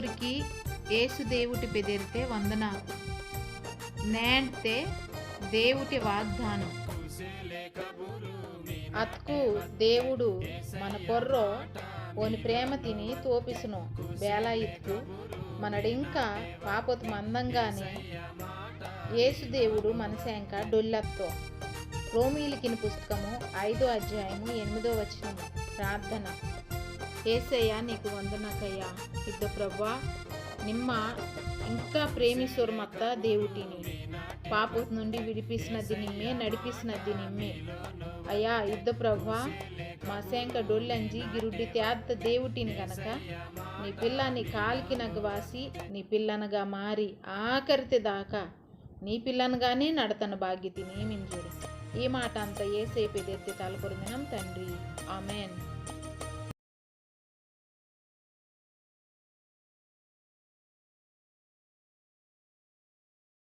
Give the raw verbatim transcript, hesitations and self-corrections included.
ఊరికి యేసు దేవుటి పెదిరితే వందనాకు. నేంటే దేవుటి వాగ్దానం. అత్కు దేవుడు మన పొర్రో ఓని ప్రేమ తిని తోపిసును. బేలా ఇత్కు మనడింకా పాపత్ మందంగానే యేసు దేవుడు మనసేంక డొల్లత్తో. రోమీలికిన పుస్తకము ఐదో అధ్యాయము ఎనిమిదో వచనము. ప్రార్థన. ఏసయ్యా, నీకు వందనకయ్యా. ఇద్ద ప్రభువా, నిమ్మ ఇంకా ప్రేమిసోరు మత్త దేవుటిని. పాపం నుండి విడిపిసినది నిమ్మే, నడిపిసినది నిమ్మే. అయ్యా, ఇద్ద ప్రభువా, మా సేంక డొల్లంజి గిరుడ్డి తేద్ద దేవుటిని గనక, నీ పిల్లని కాలికినగ వాసి, నీ పిల్లనగా మారి, ఆఖరితే దాకా నీ పిల్లనగానే నడతన భాగ్యతిని మింజుడు. ఈ మాట అంతా ఏసే పెదెత్తి తలపొరుమినం తండ్రి. ఆమెన్.